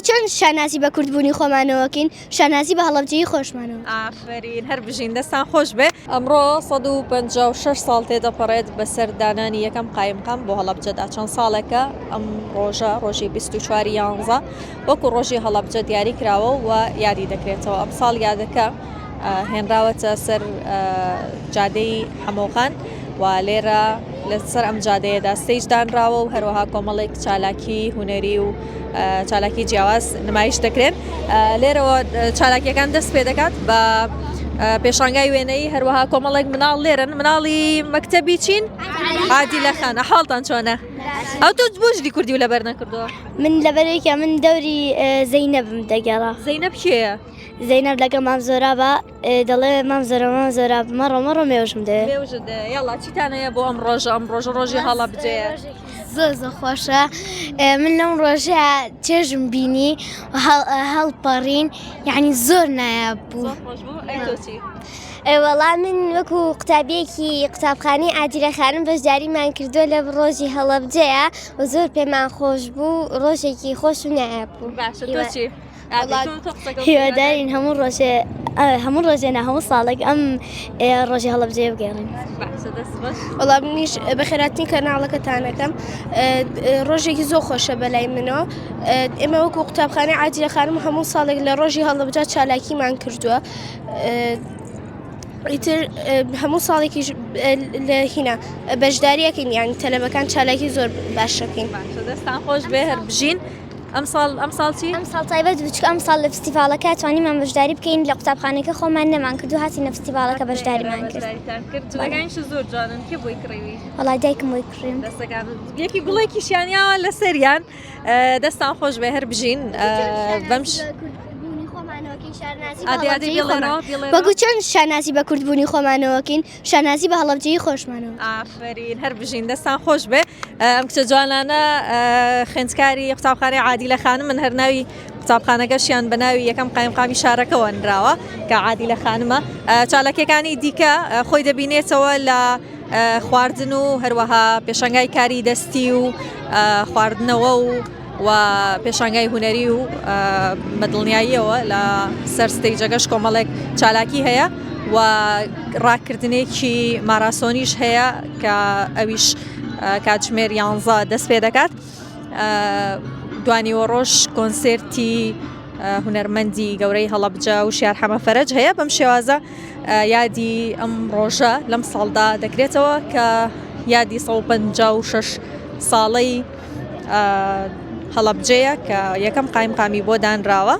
چۆن شانازی بە کوردبوونی خۆمانەوەکەین شانازی بە هەڵەبجەیی خۆشمانەوە. ئافەرین هەر بژین دەستان خۆش بێ. ئەمڕۆ 156 ساڵ تێدەپەڕێت بەسەر دانانی یەکەم قایمقام بۆ هەڵەبجەدا، چەند ساڵێکە ئەم ڕۆژە ڕۆژی 24 یانزە وەکو ڕۆژی هەڵەبجە دیاری کراوە و یادی دەکرێتەوە، ئەمساڵ یادەکە هێنراوەتە سەر جادەی حەمۆخان و لێرە لەسەر ئەم جادەیەدا stage دانراوە و هەروەها کۆمەڵێک چالاکی هونەری و چالاکی جیاواز نمایش دەکرێن لێرەوە چالاکیەکان دەست پێ دەکات بە پێشانگای وێنەی هەروەها کۆمەڵێک مناڵ لێرن مناڵی مەکتەبی چین عادی لە خانە حاڵتان چۆنە ئەو تۆ بۆ جلی کوردی و لەبەر نەکردووە من لەبەرێکە من دەوری زەینەبم دەگەڕا زەینەب کێیە؟ زەینەب لەگەڵ مام زۆرابە دەڵێ مام زۆرە مام زۆراب مەڕۆ مەڕۆ مێوژم دەوێ. مێوژت دەوێ یاڵا چیتان هەیە بۆ ئەم ڕۆژە ئەم ڕۆژە ڕۆژی هەڵەبجەیە؟ زۆر زۆر خۆشە من لەم ڕۆژە چێژم بینی هەڵپەڕین یعنی زۆر نایاب بوو. زۆر خۆش بوو ئەی تۆ چی؟ وەڵا من وەکو قوتابیەکی قوتابخانەی عادیلە خانم بەشداریمان کردووە لە ڕۆژی هەڵەبجەیە و زۆر پێمان خۆش بوو ڕۆژێکی خۆش و نایاب بوو. باشە تۆ چی؟ هیوادارین هەموو ڕۆژێ هەموو ڕۆژێ نا هەموو ساڵێک ئەم ڕۆژی هەڵەبجەیە بگێڕین. وەڵا منیش بەخێراتنی کەناڵەکەتانەکەم ڕۆژێکی زۆر خۆشە بەلای منەوە ئێمە وەکو قوتابخانەی عادیلە خانم هەموو ساڵێک لە ڕۆژی هەڵەبجە چالاکیمان کردووە ئیتر هەموو ساڵێکیش لە هینا بەشداریەکەین یان تەلەبەکان چالاکی زۆر باشەکەین. دەستان خۆش بێ هەر بژین. ئەمساڵ ئەمساڵ چی؟ ئەمساڵ تایبەت بوو چونکە ئەمساڵ لە فستیڤاڵەکە توانیمان بەشداری بکەین لە قوتابخانەکە خۆمان نەمان کرد و هاتینە فستیڤاڵەکە بەشداریمان کرد. بەشداریتان کرد جلەکانیش زۆر جوانن کێ بۆی کڕیوی؟ وەڵا دایکم بۆی کڕیم. دەستەکان یەکی گوڵێکیشیان یاوە لەسەریان دەستان خۆش بێ هەر بژین بەم وەکو چۆن شانازی بە کوردبوونی خۆمانەوەکەین شانازی بە هەڵەبجەیی خۆشمانەوە. ئافەرین هەر بژین دەستان خۆش بێ ئەم کچە جوانانە خوێندکاری قوتابخانەی عادیلە خانمن هەر ناوی قوتابخانەکەشیان بە ناوی یەکەم قایمقامی شارەکەوە نراوە کە عادیلە خانمە چالاکیەکانی دیکە خۆی دەبینێتەوە لە خواردن و هەروەها پێشانگای کاری دەستی و خواردنەوە و و پێشانگای هونەری و بە دڵنیاییەوە لە سەر stage ەکەش کۆمەڵێک چالاکی هەیە و ڕاکردنێکی ماراسۆنیش هەیە کە ئەویش کاتژمێر یانزە دەست پێ دەکات دوانیوەڕۆژ کۆنسێرتی هونەرمەندی گەورەی هەڵەبجە و شیار حەمە فەرەج هەیە بەم شێوازە یادی ئەم ڕۆژە لەم ساڵدا دەکرێتەوە کە یادی 156 ساڵەی هەڵەبجەیە کە یەکەم قایمقامی بۆ دانراوە.